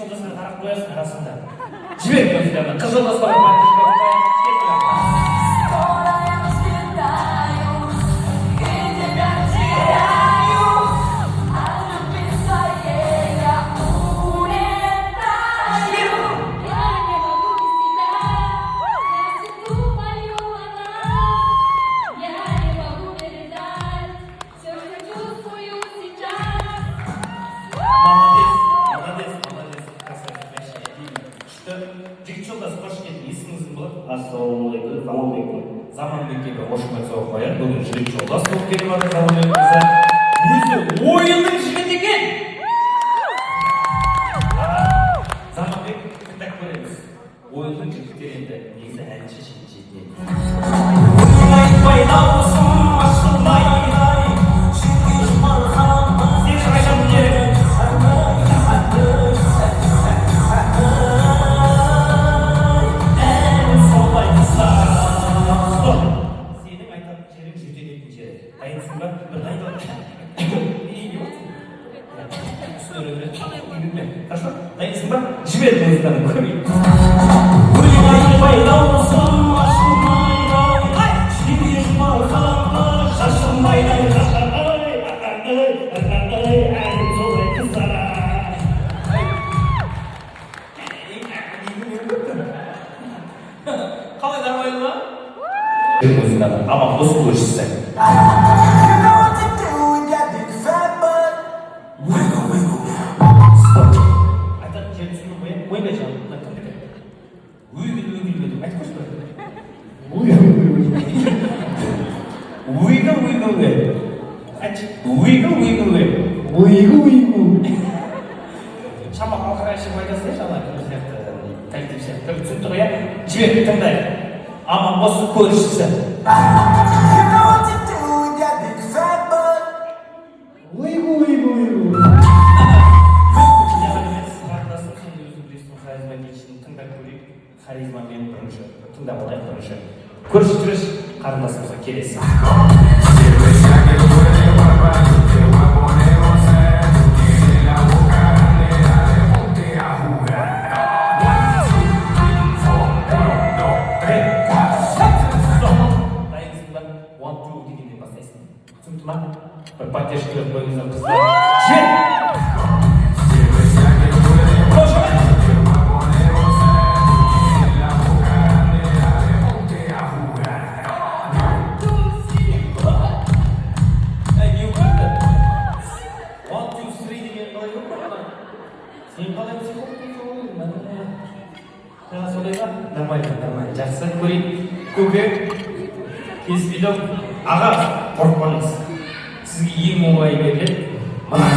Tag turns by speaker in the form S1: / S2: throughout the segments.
S1: Жолдасқа қарап қоясың арасында. Жібер музыканы. Қыз жолдастарға поддержка қояйық. Кеттік.
S2: Скоро я взлетаю и тебя теряю. От любви своей я улетаю.
S3: Я не могу без тебя, я все думаю о нас. Я не могу передать все, что чувствую сейчас.
S1: Молодец, молодец, молодец. Красавица, вообще әдемі. Күшті. Жігіт жолдас, қош келдің. Есіміңіз кім болады?
S4: Ассалаумағалейкум, Заманбек.
S1: Заманбекке бір қошемет соғып қояйық. Бүгін жігіт жолдас болып келіп жатыр Заманбек мырза. Өзі ойынның жігіті екен. Заманбек, тыңдап көреміз. Ойынның жігіттері енді негізі әнші жететін.
S4: Айтпай дауысым ашылмай.
S1: Сен қашан керек? Стоп. Сенің айтатын жерің жөтелетін жері. Дайынсың ба? Бір дайындал. Не болды? Үстіне берме. Хорошо? Дайынсың ба? Жібер музыканы, көрейік.
S4: Өлең айтпай дауысым ашылмай. Жерге мархаба шашылмай.
S1: Ай, ай, әнім солай, қыздар. Ай. Қалай, нормально ма? Музыканы. Аман болсын, көршісі.
S5: You know what to do with that big fat butt. Wiggle, wiggle.
S1: Стоп. Айтатын жерін түсіндің ғой, иә? Ойбай, жаным, мына кімдікі? Wiggle, wiggle деп айтып көрші бір. Wiggle, wiggle деп. Айтшы. Wiggle, wiggle деп.
S4: Уйгу, уйгу.
S1: Шама қалқырайшы айтасың, иә, ана кім сияқты, коллектив сияқты. Түсінікті ғой, иә? Жібер, тыңдайық. Аман болсын, көршісі.
S5: You know what to do with that big fat butt.
S4: Уйгу, уйгу, уйгу.
S1: Қарындасым, сен де өзің білесің, харизматичный. Тыңдап көрейік. Харизмамен бірінші тыңдап алайық бірінші. Көрші, жүрші, қарындасымызға келесі.
S6: Cerveza que duele, papá, yo te voy a poner a gozar. Tú tienes la boca grande, dale, ponte a jugar. One, two, three, four, uno, dos, tres, cuatro.
S1: Стоп. Дайынсың ба? One, two дегенде бастайсың. Түсінікті ма? Бір поддержка беріп қойыңыздар, қыздар. Жібер!
S6: Cerveza que duele,
S1: Қошемет!
S6: te voy a poner a gozar. Tú tienes la boca grande, dale, ponte a jugar.
S1: Әй, не көрді? One, two, three деген қалай болып қалды? Сен қалай психолог болдың? Жаңа солай ма? Нормально, нормально. Жақсы, көрейік. Көке, келіспейді. Аға, қорықпаңыз. Сізге ең оңай беріледі. Мына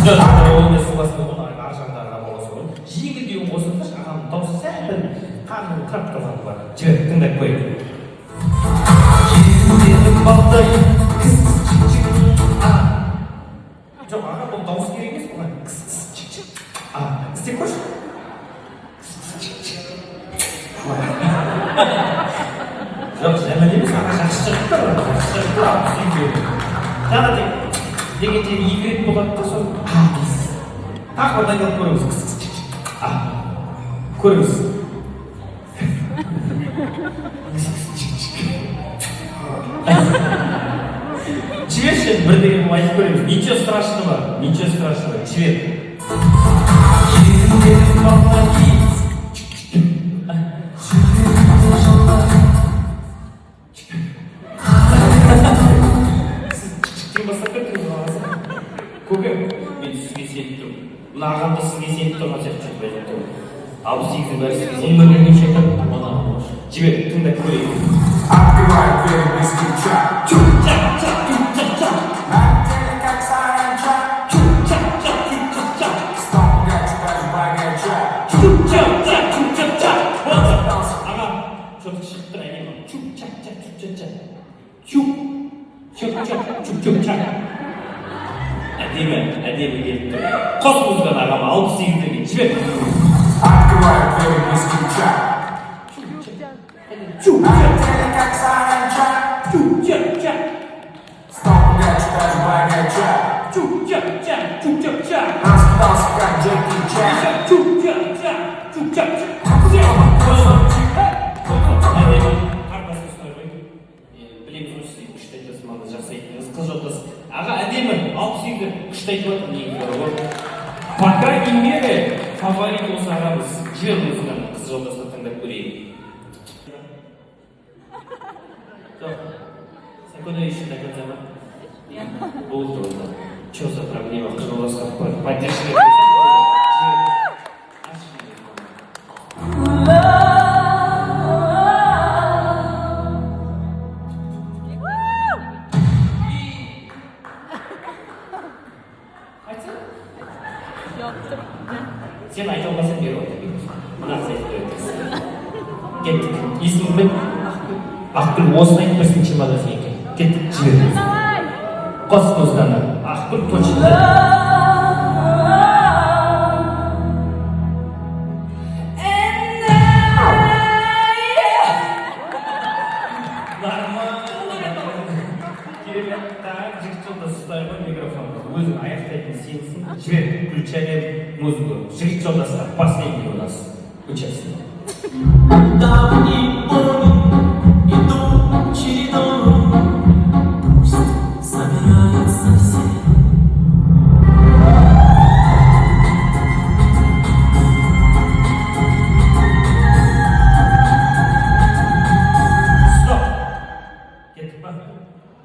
S1: жоқ, ол емес, сыйласың ғой, ар жағындағы аға болса ғой. Жеңілдеуін қосыңыздаршы, ағаның дауысы сәл бір қағыныңқырап тұрғаны бар. Жібер, тыңдап көрейік. Келіндерім балдай, кіс, кіс, чик, чик. А. Жоқ, аға, бұл дауыс керек емес бұған. Кіс, кіс, чик, чик. А, істеп көрші. Кіс, кіс, чик, чик. Жоқ, жаман емес, аға, жақсы шығып тұр. Жақсы шығып тұр, 68. Жаңа тек деген жері екі рет болады да, сосын а дейсіз. Тағы бір дайындалып көреміз. Кіс, кіс, чик, чик. А. Көріңіз. Кіс, кіс, чик, чик. Жіберші енді, бір деген айтып көреміз. Ничего страшного, ничего страшного. Жібер. Келіндерім балдай. Чик, чик. Сіз чик-чиктен бастап кеттіңіз ғой, ағасы. Көке, мен сізге сеніп тұрмын. Мына ағам да сізге сеніп тұрған сияқты, жоқ байқап тұрмын. 68-дің бәрі сізге сеніп
S4: Он бір неше айтады?
S1: Оны жібер, тыңдап көрейік.
S6: Открывай дверь без ключа.
S1: Чу-ча-ча, чу-ча-ча.
S6: На теле как саранча.
S1: Чу-ча-ча, чу-ча-ча.
S6: Стопугач, даже богача.
S1: Чу-ча-ча, чу-ча-ча. Вот. Аға, что-то шығып тұр әдемі. Чу-ча-ча, чу-ча-ча. Чу. Чу-ча, чу-чу-ча. Әдемі, әдемі келіп тұр. Қос музыканы ағама, 68-дерге жібер.
S6: Открывай дверь без ключа.
S1: Чу-ча,
S6: На теле как саранча.
S1: чу-ча-ча.
S6: Стопугач, даже богача.
S1: Чу-ча-ча, чу-ча-ча.
S6: Раскидался, как Джеки Чан.
S1: Чук, ча, ча, чук, ча, ча. Әдемі, арқасын ұстай ғой. Білеміз ғой, сіз күшті айтасыз, маған жақсы айттыңыз. Қыз жолдас. Аға, әдемі, 68-ді күшті айтып жатыр негізі бар ғой. По крайней мере, фаворит осы ағамыз. Жібер музыканы, қыз жолдасты тыңдап көрейік. Жоқ, Сакона еще до конца ма? Болды онда. Че за проблема? Қыз жолдасқа поддержка. Аш. Айтсын. Сен айта алмасаң, бері отыр. Мына қыз айтып береді. Кеттік. Есімің кім? Ақгүл. Осыны айтып берсең, чемодан сенікі. Кеттік, жібер. Қос музыканы. Ақгүл точно.
S2: And I
S1: Нормально. Керемет. Так, жігіт жолдас, ұстай ғой микрофонды. Өзің аяқтайтын сенсің. Жібер, включаем музыку. Жігіт жолдасқа последний у нас участник.
S4: Давний помню, иду чередой. Пусть собираются все.
S1: Стоп! Кеттік па?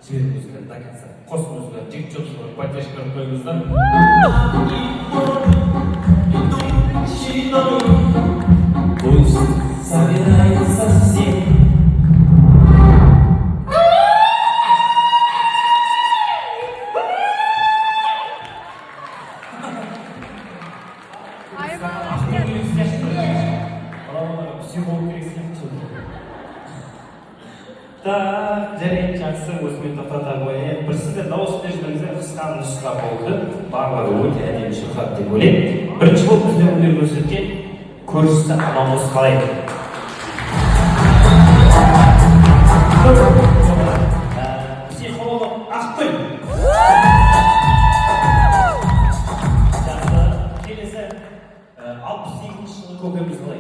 S1: Жібер музыканы до конца. Қос музыканы. Жігіт жолдасқа поддержка қойыңыздар.
S4: Давний помню, иду чередой. Пусть собираются все.
S1: Ақгүл керек сияқты. Балаларға психолог керек сияқты. Так, жарайды, жақсы, осымен тоқтата қояйық. Бір сіздер дауыс бердіңіздер, қысқа нұсқа болды. Барлығы өте әдемі шырқады деп ойлаймын. Бірінші болып бізде өнер көрсеткен көршісі анамыз қалай? Психолог Ақгүл. Жақсы. Келесі 68-жылғы көкеміз қалай?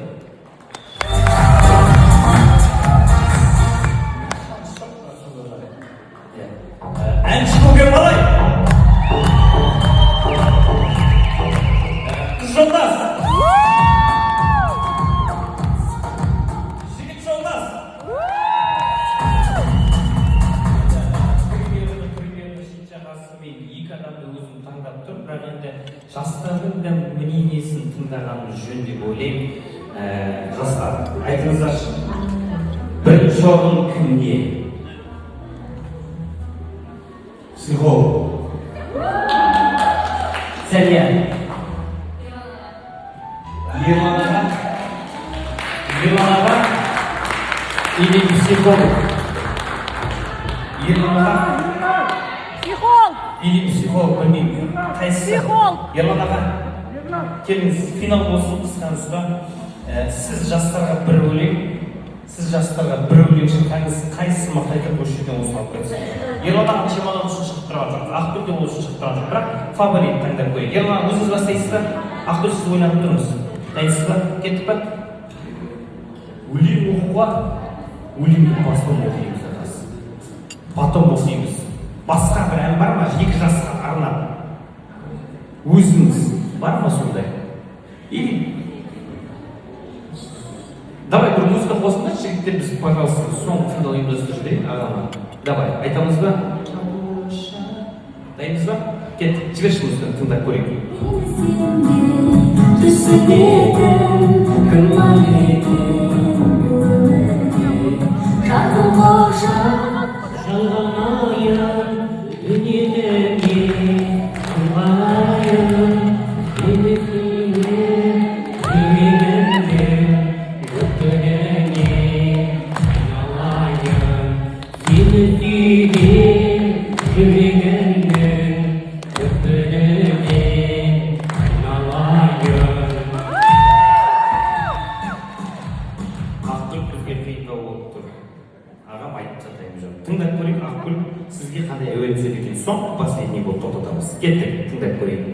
S1: Шанс жоқ мына сонда да. Иә. Әнші көкем қалай? Қыз жолдас. Жігіт жолдас. Примерно, примерно шет жағасымен екі адамды өзім таңдап тұр, бірақ енді жастардың да мнениесін тыңдағанымыз жөн деп ойлаймын. Жастар, айтыңыздаршы, бірінші орын кімге?
S5: Психолог.
S1: Сәния. Ерлан аға. Ерлан аға или психолог? Ерлан аға
S3: Психолог!
S1: или психолог, білмеймін. Қайсысы?
S3: Психолог.
S1: Ерлан аға, келіңіз, финал болсын, қысқа нұсқа. Сіз жастарға бір өлең, сіз жастарға бір өлең шырқаңыз, қайсысы мықты айтады, осы жерден осыны алып кетсін. Ерлан аға чемодан үшін шығып тұрған жоқ, Ақгүл де ол үшін шығып тұрған жоқ, бірақ фаворит таңдап көрейік. Ерлан аға, өзіңіз бастайсыз ба? Ақгүл, сіз ойланып тұрыңыз. Дайынсыз ба? Кеттік па? Өлең оқуға, өлеңді потом оқимыз, ағасы. Потом оқимыз. Басқа бір ән бар ма екі жасқа арнап? Өзіңіз бар ма сондай? Или давай бір музыка қосыңдаршы, жігіттер, біз, пожалуйста, соңғы финал ұйымдастырып жіберейік ағама. Давай, айтамыз ба? Дайынбыз ба? Кеттік, жіберші музыканы, тыңдап көрейік.
S2: Түсінетін кім бар екен бұл өмірде, жақын құшақ
S4: Жалғанайын дүниеге, тұрғанайын сені сүйген жүрегімде өткеніңе айналайын, сені сүйген жүрегімнің түкпіріне айналайын.
S1: Ақгүл бізге қиындау болып тұр. Ағам айтып жатайын жоқ. Тыңдап көрейік, Ақгүл сізге қандай әуен түседі екен. Соңғы, последний болып тоқтатамыз. Кеттік, тыңдап көрейік.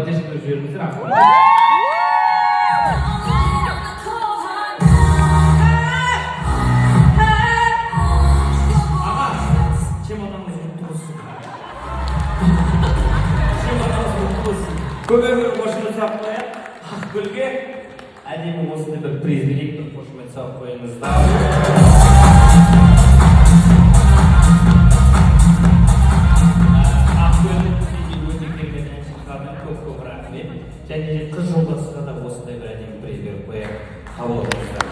S1: Поддержка беріп жіберіңіздер Ақгүлге. Аға, чемоданыңыз құтты болсын. Чемоданыңыз құтты болсын. Көп қошемет салып қояйық. Ақгүлге әдемі осындай бір приз берейік, бір қошемет салып қойыңыздар. Ақгүлдің бізде өте керемет әнші ханым, көп көп рахмет. Және де қыз жолдасына да осындай бір әдемі приз беріп қояйық. Қабыл алыңыздар.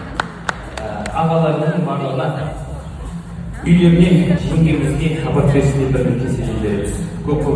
S1: Ағаларының барлығына, үйлеріне, жеңгемізге апарып берсін деп бір кеселер береміз. Көп көп.